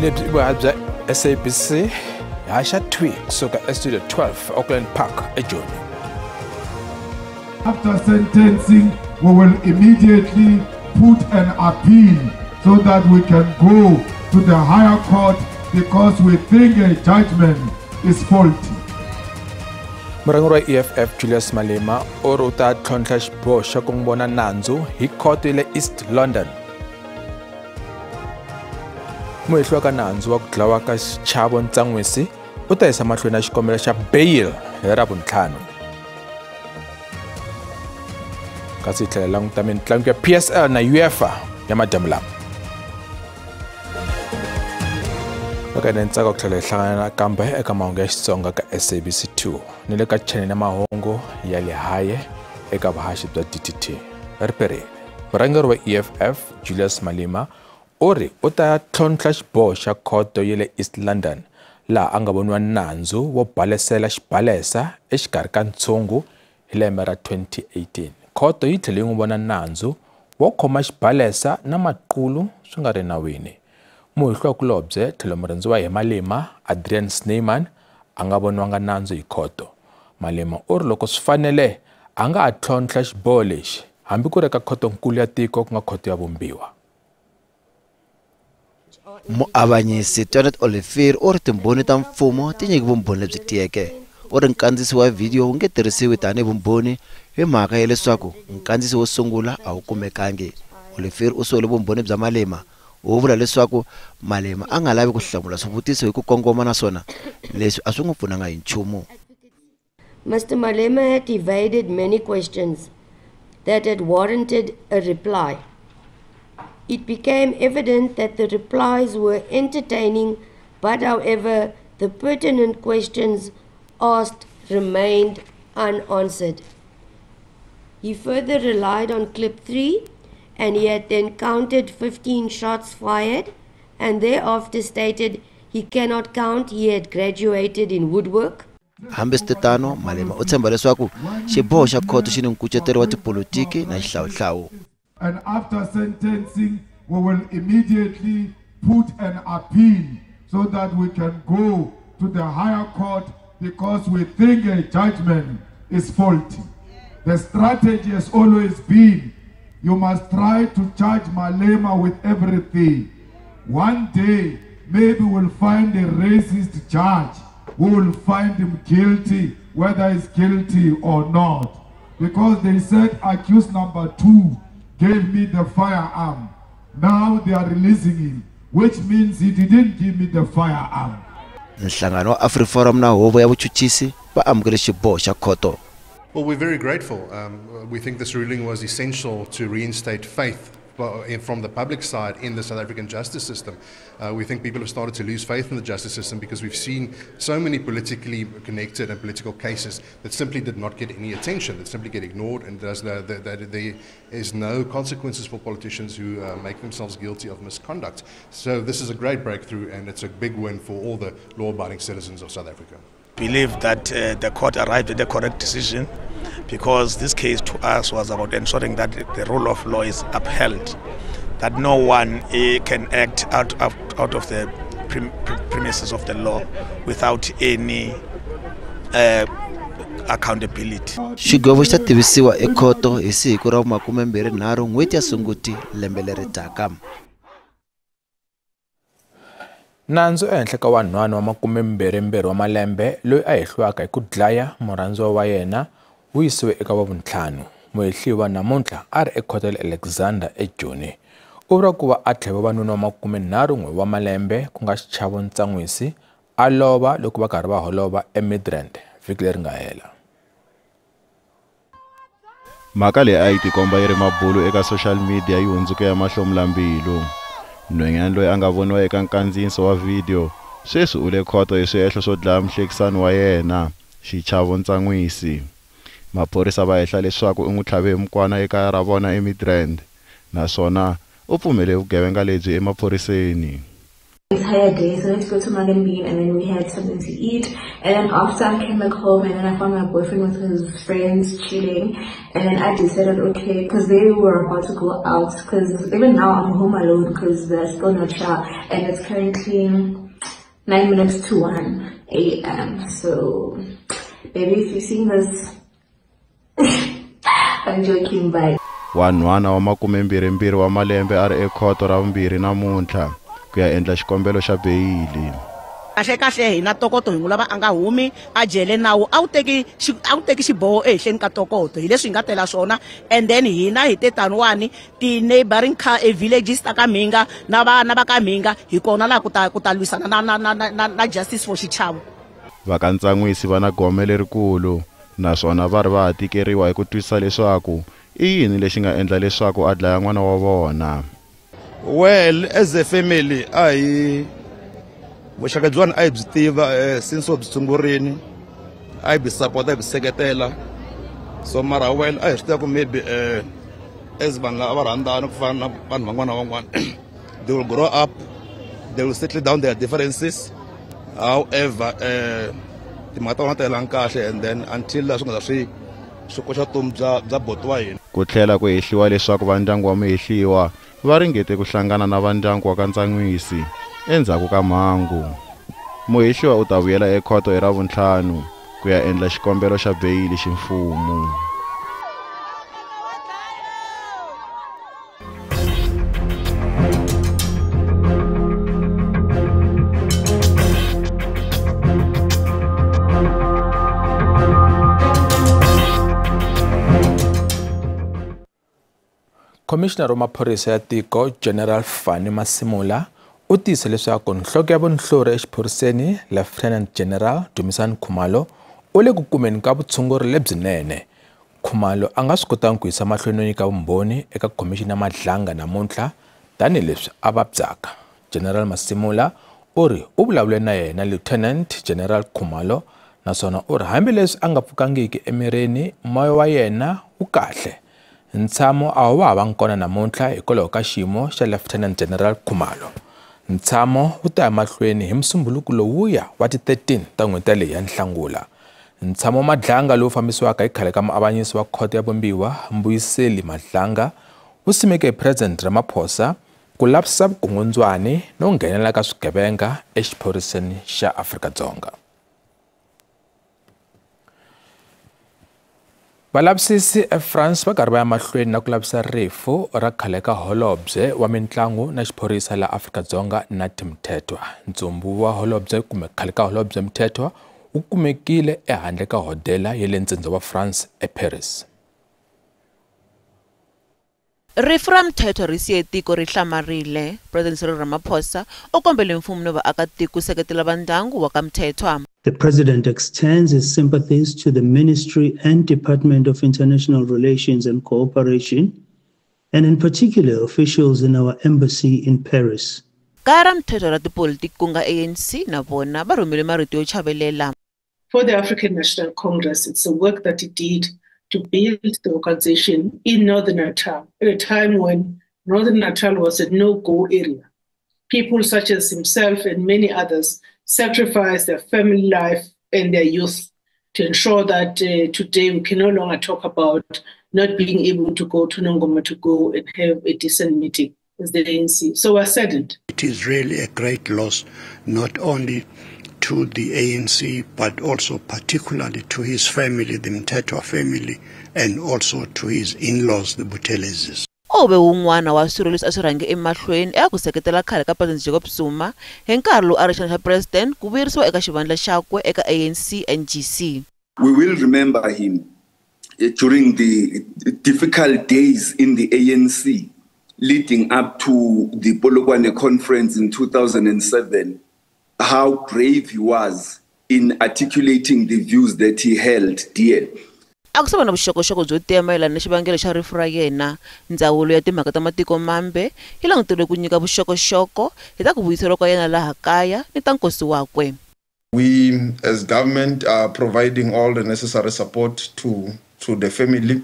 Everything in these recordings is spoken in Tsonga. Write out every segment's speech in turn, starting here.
Lebyi i vuhaha bya SABC haxa thwi kusuka eStudio 12 Auckland Park eJoni. After sentencing, we will immediately put an appeal so that we can go to the higher court because we think a judgment is faulty. Murhangeri wa EFF Julius Malema u ri u ta tlhontlha xiboho xa ku n'wi vona nandzu hi khoto ya le East London. Muhehliwa ka nandzu wa ku dlawa ka Xichavo Ntsan'wisi u ta yisa mahlweni na xikombelo xa bail hi Ravuntlhanu. Kasi hi tlhela languta mitlangu ya PSL na UEFA ya madyambu lama. Loko ene ntsako ku tlhela hi hlangana nakambe eka mahungu ya Xitsonga ka SABC 2 ni le ka channel ya mahungu ya le haye eka vuhaxi bya DTT. Riperile. Murhangeri wa EFF Julius Malema u ri u ta tlhontlha xiboho xa khoto ya le East London laha a nga voniwa nandzu wo balesela xibalesa exikarhi ka ntshungu hi lembe ra 2018. Khoto yi tlhele yi n'wi vona nandzu wo khoma xibalesa na maqulu swi nga ri nawini. Muhehliwakulobye tlhelo murhandzi wa Malema Adrian Snyman a nga voniwanga nandzu hi khoto. Malema u ri loko swi fanele a nga ha tlhontlha xiboho lexi hambi ku ri eka khotonkulu ya tiko ku nga khoto ya vumbiwa. Muavanyisi Tonet Olivier u ri timbhoni ta mfumo ti nyike vumbhoni lebyi tiyeke. U ri nkandziyiso wa vhidiyo wu nge tirhisiwi tanihi vumbhoni hi mhaka ya leswaku nkandziyiso wo sungula a wu kumekangi. Olivier u sole vumbhoni bya Malema. U vula leswaku Malema a nga lavi ku hlamula swivutiso hi ku kongoma naswona leswi a swi n'wi pfunanga hi nchumu. Mr. Malema had evaded many questions that had warranted a reply. It became evident that the replies were entertaining, but however, the pertinent questions asked remained unanswered. He further relied on clip 3, and he had then counted 15 shots fired, and thereafter stated he cannot count, he had graduated in woodwork. Hambiswiritano, Malema u tshemba leswaku xiboho xa khoto xi ni nkucetelo wa tipolitiki na xihlawuhlawu. And after sentencing, we will immediately put an appeal so that we can go to the higher court because we think a judgment is faulty. The strategy has always been you must try to charge Malema with everything. One day, maybe we'll find a racist judge who will find him guilty, whether he's guilty or not. Because they said accused number 2 gave me the firearm. Now they are releasing him, which means he didn't give me the firearm. Nhlangano wa AfriForum na huvo ya vuchuchisi va amukele xiboho xa khoto. Well, we're very grateful. We think this ruling was essential to reinstate faith from the public side in the South African justice system. We think people have started to lose faith in the justice system because we've seen so many politically connected and political cases that simply did not get any attention, that simply get ignored, and there is no consequences for politicians who make themselves guilty of misconduct. So this is a great breakthrough, and it's a big win for all the law-abiding citizens of South Africa. Believe that the court arrived at the correct decision, because this case to us was about ensuring that the rule of law is upheld, that no one can act out of the premises of the law without any accountability. Xigwevo xi ta tivisiwa ekhoto hi siku ra 23 n'hweti ya Sunguti lembe leri taka. Nandzu ehenhla ka wanhwana wa 22 wa malembe loyi a hehliwaka hi ku dlaya murhandziwa wa yena wu yisiwe eka Wavuntlhanu. Muhehliwa namuntlha a ri ekhoto ya le Alexander eJoni. U vula ku va a tlheve wanuna wa 31 wa malembe ku nga Xichavo Ntsan'wisi a lova loko va karhi va holova eMidrand vhiki leri nga hela. Mhaka leyi a yi tikomba yi ri mabulu eka social media yi hundzuke ya mahlomulambilo. Nhwenyana loyi a nga voniwa eka nkandziyiso wa vhidiyo sweswi u le khoto hi swihehlo swo dlaya muhlekisani wa yena Xichavo Ntsan'wisi. Maphorisa va hehla leswaku u n'wi tlhave hi mukwana ekaya ra vona eMidrand, naswona u pfumele vugevenga lebyi emaphoriseni. Entire day, so I went to go to Mug and Bean, and then we had something to eat, and then after I came back home, and then I found my boyfriend with his friends chilling, and then I decided, okay, because they were about to go out, because even now I'm home alone because they're still not here, and it's currently 12:58 a.m. So baby, if you've seen this, I'm joking, bye. Wanhwana wa 22 wa malembe a ri ekhoto ra vumbirhi namuntlha ku ya endla xikombelo xa beyili. Kahle kahle hina tokoto hi n'wi lava a nga humi a jele nawu a wu teki xiboho ehenhleni ka tokoto hi leswi hi nga tela swona, and then hina hi te taniwani ti-neighboring villages ta ka Mhinga na vana va ka Mhinga hi kona laha ku ta lwisana na justice for xichavo. Va ka Ntsan'wisi va na gome lerikulu naswona va ri va ha tikeriwa hi ku twisisa leswaku i yini lexi nga endla leswaku a dlaya n'wana wa vona. Well, as a family, I vuxaka byona a hi byi tiva since wa byi sungurini, a hi byi support, a hi byi seketela. So mara well, a hi swi tiva ku maybe as vanhu lava va rhandzana ku fana na vanhu van'wana na van'wana, they will grow up, they will settle down their differences. However, timhaka ta vona ta yelanga kahle, and then until laha swi nga ta swi koxa vutomi bya boti wa hina. Ku tlhela ku hehliwa leswaku vandyangu wa muhehliwa va ringete ku hlangana na vandyangu wa ka Ntsan'wisi endzhaku ka mhangu. Muhehliwa u ta vuyela ekhoto hi Ravuntlhanu ku ya endla xikombelo xa beyili ximfumo. Commissioner wa maphorisa ya tiko General Fannie Masemola u tiyise leswaku nhloko ya vunhlori exiphoriseni Lieutenant General Dumisani Khumalo u le ku kumeni ka vutshunguri lebyinene. Khumalo a nga swi kotangi ku yisa mahlweni no nyika vumbhoni eka khomixini ya Madlanga namuntlha tanihileswi a vabyaka. General Masemola u ri u vulavule na yena Lieutenant General Khumalo naswona u ri hambileswi a nga pfukangiki emirini, moya wa yena wu kahle. Ntshamo a wu ha va kona namuntlha hikwalaho ka xiyimo xa Lieutenant General Khumalo. Ntshamo wu ta ya mahlweni hi Musumbhunuku lowuya wa ti-13 ta n'hweti leyi ya Nhlangula. Ntshamo wa Madlanga lowu fambisiwaka hi khale ka muavanyisi wa khoto ya Vumbiwa Mbuyiseli Madlanga wu simeke hi President Ramaphosa ku lavisisa vukungundzwani no nghenelela ka swigevenga exiphoriseni xa Afrika-Dzonga. Valavisisi eFrance va karhi va ya mahlweni na ku lavisa rifu ra khale ka holobye wa mintlangu na xiphorisa la Afrika-Dzonga Nathi Mthethwa. Ntsumbu wa holobye kumbe khale ka holobye Mthethwa wu kumekile ehandle ka hodela ya le ntsindza wa France eParis. Rifu ra Mthethwa ri siye tiko ri hlamarile. President Cyril Ramaphosa u kombele mfumo no vaakatiko ku seketela vandyangu wa ka Mthethwa. The President extends his sympathies to the Ministry and Department of International Relations and Cooperation, and in particular officials in our embassy in Paris. Kaya ra Mthethwa ra tipolitiki ku nga ANC na vona va rhumele marito yo chavelela. For the African National Congress, it's the work that it did to build the organization in Northern Natal at a time when Northern Natal was a no-go area. People such as himself and many others sacrificed their family life and their youth to ensure that today we can no longer talk about not being able to go to Nongoma to go and have a decent meeting as the ANC. So we're saddened. It is really a great loss, not only to the ANC, but also particularly to his family, the Mthethwa family, and also to his in-laws, the Buthelezis. U ve wun'wana wa swirho leswi a swi rhange emahlweni eka ku seketela khale ka President Jacob Zuma hi nkarhi lowu a ri xandla xa President ku vuyerisiwa eka xivandla xakwe eka ANC NGC. We will remember him during the difficult days in the ANC leading up to the Polokwane conference in 2007, how brave he was in articulating the views that he held dear. A ku se va na vuxokoxoko byo tiya mayelana na xivangelo xa rifu ra yena. Ndzawulo ya timhaka ta matiko mambe yi languteriwe ku nyika vuxokoxoko hi ta ku vuyiseriwa ka yena laha kaya ni ta nkosi wakwe. We as government are providing all the necessary support to the family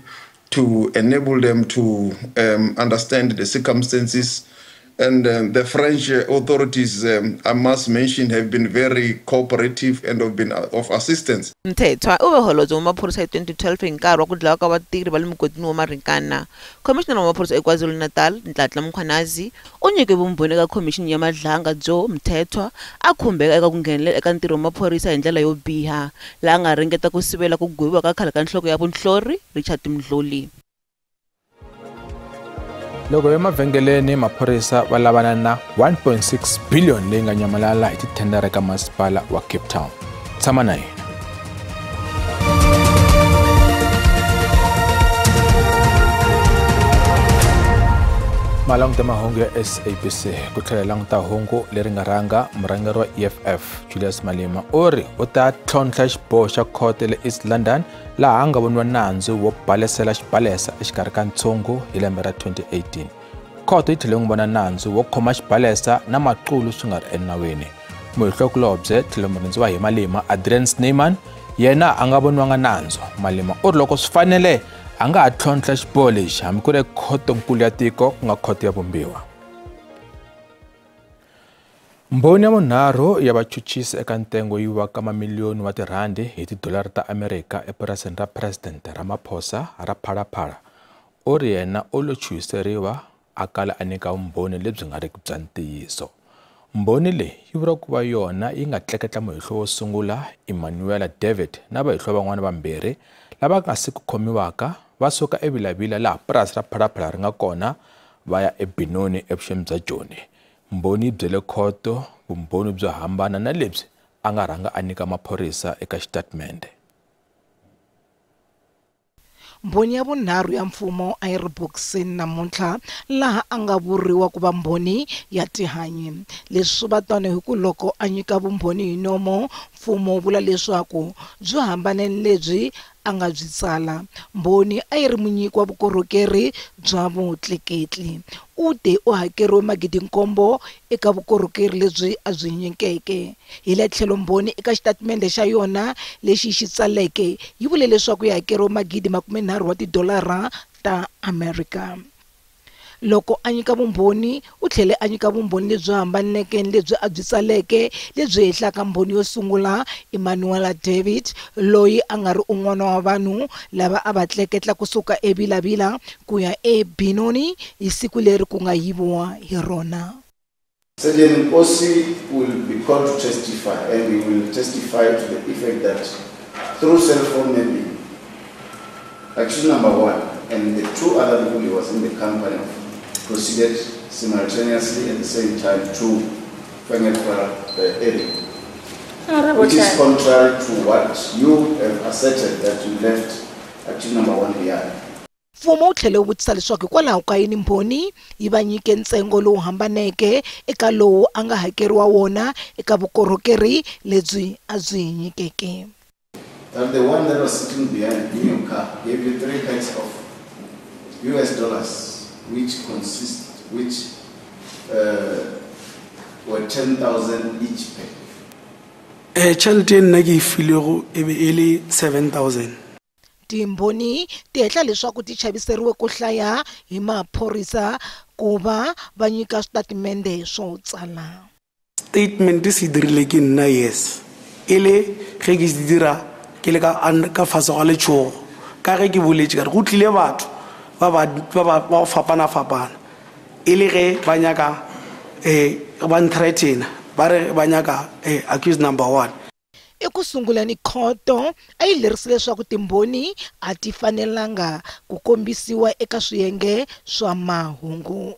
to enable them to understand the circumstances And the French authorities, I must mention, have been very cooperative and have been of assistance. Mthethwa u ve holobye wa maphorisa hi 2012 hi nkarhi wa ku dlawa ka vatirhi va le mugodini wa Marikana. Khomixinara wa maphorisa eKwaZulu-Natal, Nhlanhla Mkhwanazi, u nyike vumbhoni eka khomixini ya Madlanga byo Mthethwa a khumbeka eka ku nghenelela eka ntirho wa maphorisa hi ndlela yo biha, laha a nga ringeta ku sivela ku gweviwa ka khale ka nhloko ya vunhlori Richard Mdluli. Loko emavhengeleni maphorisa va lavana na 1.6 billion leyi nga nyamalala hi tithendara ka masipala wa Cape Town. Tshama na hina. Malanguta mahungu ya SABC ku tlhela languta hungu leri nga rhanga murhangeri wa EFF Julius Malema u ri u ta tlhontlha xiboho xa khoto le East London laha a nga voniwa nandzu wo balesela xibalesa exikarhi ka ntshungu hi lembe ra 2018. Khoto yi tlhele n'wi vona nandzu wo khoma xibalesa na maqulu swi nga ri enawini. Muhlohlokulobye tlhelo murindzi wa hi Malema Adrian Snyman yena a nga voniwanga nandzu. Malema u ri loko swi fanele a nga ha tlhontlha xiboho lexi hambi ku ri khotonkulu ya tiko ku nga khoto ya vumbiwa. Mbhoni ya vunharhu ya vachuchisi eka ntengo yi wa ka mamiliyoni wa tirhandi hi tidolara ta Amerika epurasini ra President Ramaphosa ra Phalaphala u ri yena u lo chuhiseriwa a kala a nyika vumbhoni lebyi nga riki bya ntiyiso. Mbhoni leyi yi vuriwa ku va yona yi nga tleketla muhehlo wo sungula Emmanuel David na vahehlo van'wana vambirhi lava nga si ku khomiwaka va suka eVilavila laha purasi ra Phalaphala ri nga kona va ya eBenoni evuxeni bya Joni. Mbhoni yi byele khoto vumbhoni byo hambana na lebyi a nga rhanga a nyika maphorisa eka xitatimende. Mbhoni ya vunharhu ya mfumo a yi ri bokisini namuntlha laha a nga vuriwa ku va mbhoni ya tihanyi. Leswi swi va tano hi ku loko a nyika vumbhoni hi nomo, mfumo wu vula leswaku byi hambane ni lebyi a nga byi tsala. Mbhoni a yi ri munyiki wa vukorhokeri bya vutleketli. U te u hakeriwe 7,000 eka vukorhokeri lebyi a byi nyikeke. Hi le tlhelo mbhoni eka xitatimende xa yona lexi xi tsaleke yi vule leswaku yi hakeriwe $30,000 wa tidolara ta Amerika. Loko a nyika vumbhoni u tlhele a nyika vumbhoni lebyi hambaneke ni lebyi a byi tsaleke lebyi hehlaka mbhoni yo sungula Emmanuel David loyi a nga ri un'wana wa vanhu lava a va tleketla kusuka eVilavila ku ya eBenoni hi siku leri ku nga yiviwa hi rona. Sergeant Nkosi will be called to testify, and he will testify to the effect that through cell phone mapping, accused number 1 and the 2 other people he was in the company of proceeded simultaneously at the same time to Fengetfara area, which is contrary to what you have asserted that you left accused number 1 behind. Mfumo wu tlhele wu vutisa leswaku hikwalaho ka yini mbhoni yi va nyike ntsengo lowu hambaneke eka lowu a nga hakeriwa wona eka vukorhokeri lebyi a byi nyikeke. That the one that was sitting behind in your car gave you 3 packs of US dollars, which were 10,000 each pack. Tšhelete nna ke e filego e be e le 7,000. Timbhoni ti hehla leswaku ti chaviseriwe ku hlaya hi maphorisa ku va va nyika switatimende swo tsala. Statement se dirile ke nna, yes. E le ge ke se dira ke le ka fase ga letšhogo, ka ge ke boletše ka re go tlile batho ba ba fapana-fapana, e le ge ba nyaka ba nthreatena, ba re ba nyaka accused number 1. Eku sunguleni khoto a yi lerise leswaku timbhoni a ti fanelanga ku kombisiwa eka swiyenge swa mahungu.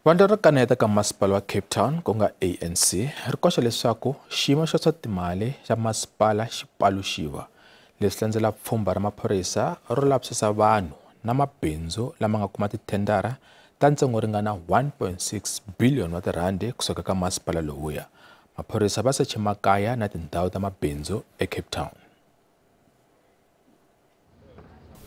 Vandla ro kaneta ka masipala wa Cape Town ku nga ANC ri koxa leswaku xiyimo xa swa timali xa masipala xi paluxiwa. Leswi landzela pfhumba ra maphorisa ro lavisisa vanhu na mabindzu lama nga kuma tithendara ta ntsengo ringana 1.6 billion wa tirhandi kusuka ka masipala lowuya. Maphorisa va seche makaya na tindhawu ta mabindzu eCape Town.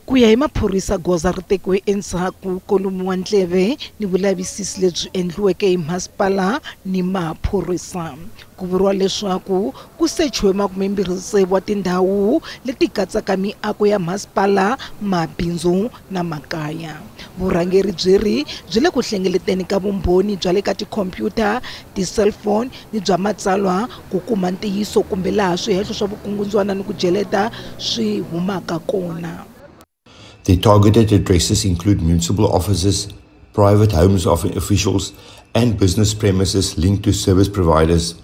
Ku ya hi maphorisa goza ri tekiwe endzhaku ko lumiwa ndleve ni vulavisisi lebyi endliweke hi masipala ni maphorisa. Ku vuriwa leswaku ku sechiwe 26 wa tindhawu leti katsaka miako ya masipala, mabindzu na makaya. Vurhangeri byi ri byi le ku hlengeleteni ka vumbhoni bya le ka tikhompyuta, ti-cellphone ni bya matsalwa ku kuma ntiyiso kumbe laha swihehlo swa vukungundzwana ni ku dyeleta swi humaka kona. The targeted addresses include municipal offices, private homes of officials, and business premises linked to service providers.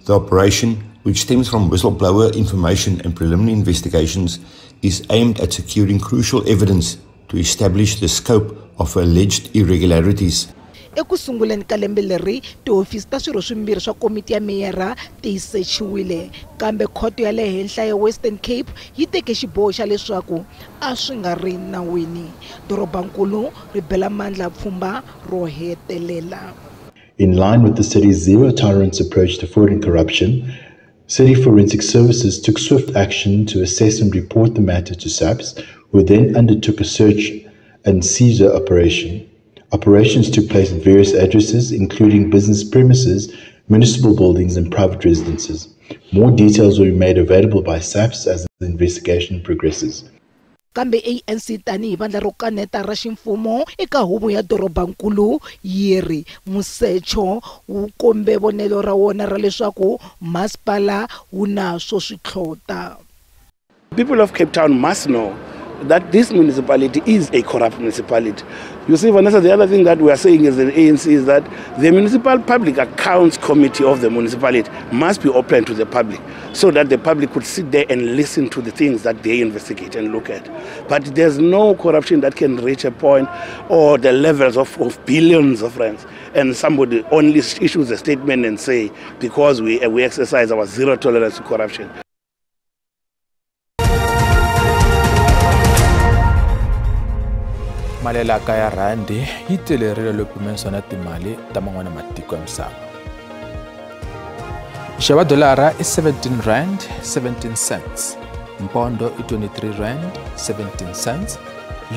The operation, which stems from whistleblower information and preliminary investigations, is aimed at securing crucial evidence to establish the scope of alleged irregularities. Eku sunguleni ka lembe leri, tihofisi ta swirho swimbirhi swa komiti ya meyara ti sechiwile, kambe khoto ya le henhla ya Western Cape yi teke xiboho xa leswaku a swi nga ri nawini. Dorobankulu ri bela mandla pfhumba ro hetelela. In line with the city's zero-tolerance approach to fraud and corruption, City Forensic Services took swift action to assess and report the matter to SAPS, who then undertook a search and seizure operation. Operations took place at various addresses, including business premises, municipal buildings, and private residences. More details will be made available by SAPS as the investigation progresses. Kambe ANC tanihi vandla ro kaneta ra ximfumo eka huvo ya dorobankulu yi ri musecho wu kombe vonelo ra wona ra leswaku masipala wu na swo swi tlhota. People of Cape Town must know that this municipality is a corrupt municipality. You see, Vanessa, the other thing that we are saying as an ANC is that the Municipal Public Accounts Committee of the municipality must be open to the public so that the public could sit there and listen to the things that they investigate and look at. But there's no corruption that can reach a point or the levels of billions of rands, and somebody only issues a statement and say, because we exercise our zero tolerance to corruption. Malelaka ya randi yi telerile loko pimanisiwa na timali ta man'wana matiko ya misava. Nxavo wa dolara i 17 rand 17 cents, mpondo i 23 rand 17 cents,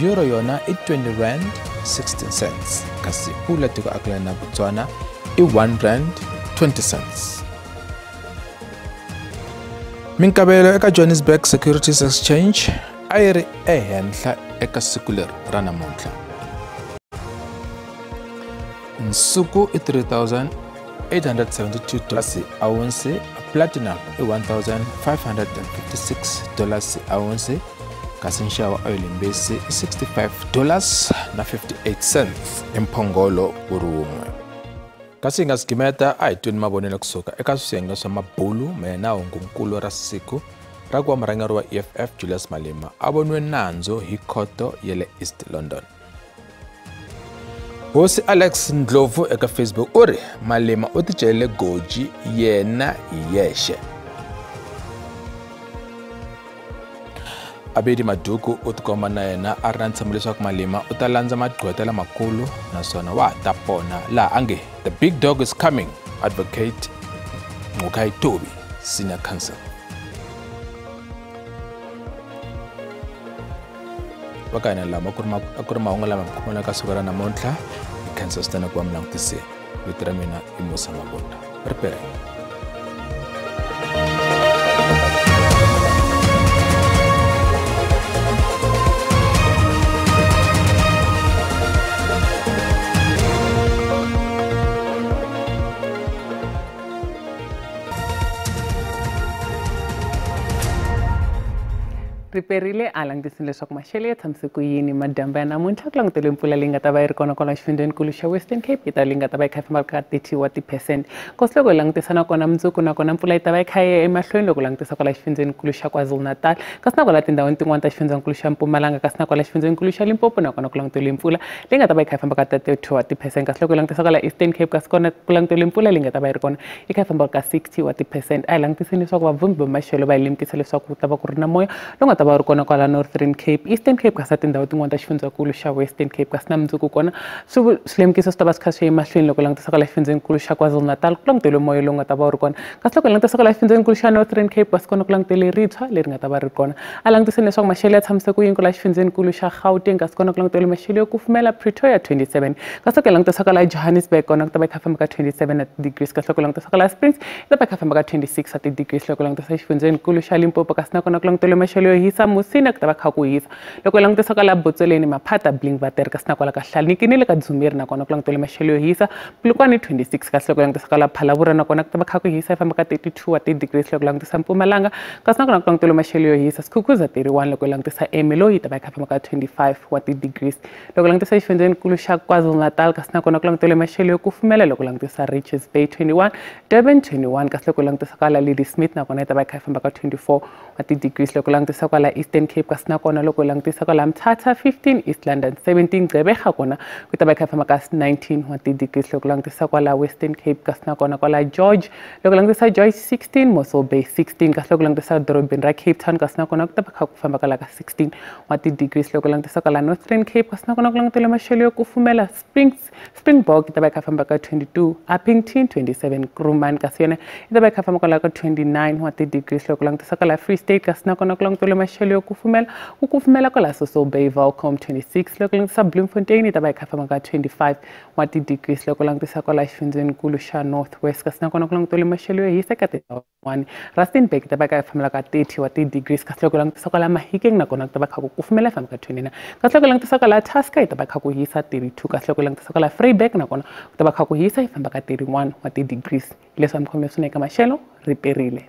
euro yona i 20 rand 16 cents, kasi pula tiko akelana na Botswana i 1 rand 20 cents. Minkavelo eka Johannesburg Securities Exchange a yi ri ehenhla eka siku leri ra namuntlha. Nsuku i $3,872 ounce, platinum i $1,556 ounce, kasi nxavo wa oyilimbisi i $65.58 emphongolo wu ri wun'we. Kasi hi nga si gimeta a hi tweni mavonelo kusuka eka swiyenge swa mabulu mayelana na hungunkulu ra siku ra ku va murhangeri wa EFF Julius Malema a voniwe nandzu hi khoto ya le East London. Hosi Alex Ndlovu eka Facebook u ri Malema u ticelele goji yena hi yexe. Abedi Maduku u tikomba na yena a ri na ntshembo leswaku Malema u ta landza magqweta lamakulu naswona wa ha ta pona laha a nge the big dog is coming, advocate Ngcukaitobi, senior counsel. Vakana lama a ku ri mahungu lama mi ka siku ra namuntlha hi khensa swinene ku va mi langutisile. Vito ra mina i Musa Mabunda. Ri Riperile a langutisile leswaku maxelo ya tshamise ku yini madyambu ya namuntlha ku langutele mpfula leyi nga ta va yi ri kona kwala xifundzhenikulu xa Western Cape yi ta leyi nga ta va yi kha yi famba ka 30 wa ti-percent. Kasi loko hi langutisa nakona mundzuku nakona mpfula yi ta va yi kha yi ya emahlweni loko langutisa kwala xifundzhenikulu xa KwaZulu-Natal kasi na kwala tindhawini tin'wana ta xifundzhenikulu xa Mpumalanga kasi na kwala xifundzhenikulu xa Limpopo nakona ku langutele mpfula leyi nga ta va yi kha yi famba ka 32 wa ti-percent. Kasi loko hi langutisa kwala Eastern Cape kasi kona ku langutele mpfula leyi nga ta va yi ri kona yi kha yi famba ka 60 wa ti-percent. A hi langutiseni leswaku vavhumbi va maxelo va hi lemukisa leswaku ku ta va ku ri na moya lowu nga ta va ri kona kwala Northern Cape, Eastern Cape kasi tindhawu tin'wana ta xifundzhankulu xa Western Cape kasi na mundzuku kona swilemukiso swi ta va swi kha swi ya emahlweni loko langutisa kwala xifundzhenikulu xa KwaZulu-Natal ku langutele moya lowu nga ta va wu ri kona kasi loko langutisa kwala xifundzhenikulu xa Northern Cape kasi kona ku langutele ritshwa leri nga ta va ri kona. A langutiseni leswaku maxelo ya tshamise ku yini kwala xifundzhenikulu xa Gauteng kasi kona ku langutele maxelo yo kufumela Pretoria 27 kasi loko langutisa kwala Johannesburg kona ku ta va yi kha famba ka 27 degrees kasi loko langutisa kwala Springs yi ta va yi kha famba ka 26 degrees loko langutisa xifundzhenikulu xa Limpopo kasi nakona ku langutele maxelo yo hisa hisa, Musina ku ta va kha ku hisa. Loko hi langutisa kwala Botsoleni, Maphata, Blinkwater kasi na kwala ka Hlalniki ni le ka Dzumeri nakona ku langutele maxelo yo hisa. Polokwane 26 kasi loko hi langutisa kwala Phalaborwa nakona ku ta va kha ku hisa yi famba ka 32 wa ti-degrees. Loko hi langutisa Mpumalanga kasi nakona ku langutele maxelo yo hisa. Skukuza 31 loko hi langutisa Ermelo yi ta va yi kha famba ka 25 wa ti-degrees. Loko hi langutisa exifundzhenikulu xa KwaZulu-Natal kasi nakona ku langutele maxelo yo kufumela. Loko hi langutisa Richards Bay 21, Durban 21 kasi loko hi langutisa kwala Ladysmith nakona yi ta va yi kha yi famba ka 24 wa ti-degrees. Loko hi langutisa kwala Eastern Cape kasi nakona loko hi langutisa kwala Mthatha 15, East London 17, Gqeberha kona ku ta va yi kha yi famba ka 19 wa ti-degrees. Loko hi langutisa kwala Western Cape kasi nakona kwala George, loko hi langutisa George 16, Mossel Bay 16 kasi loko hi langutisa dorobeni ra Cape Town kasi nakona ku ta va kha ku famba kwala ka 16 wa ti-degrees. Loko hi langutisa kwala Northern Cape kasi nakona ku langutele maxelo yo kufumela. Springbok yi ta va yi kha famba ka 22, Upington 27, Kruman kasi yona yi ta va yi kha famba kwala ka 29 wa ti-degrees. Loko langutisa kwala Free State kasi nakona ku langutele maxelo yo kufumela, ku kufumela kwala Soso Bay, Welkom 26. Loko langutisa Bloemfontein yi ta va yi kha famba ka 25 wa ti-degrees. Loko langutisa kwala xifundzhenikulu xa North West kasi nakona ku langutele maxelo yo hisa ka tindhawu tin'wani. Rustenburg yi ta va yi kha yi fambela ka 30 wa ti-degrees kasi loko langutisa kwala Mahikeng nakona ku ta va kha ku kufumela yi famba ka 29 kasi loko langutisa kwala Tusker yi ta va kha ku hisa 32 kasi loko langutisa kwala Vryburg nakona ku ta va kha ku hisa yi famba ka 31 wa ti-degrees. Leswi a mi khome swinene eka maxelo ri perile.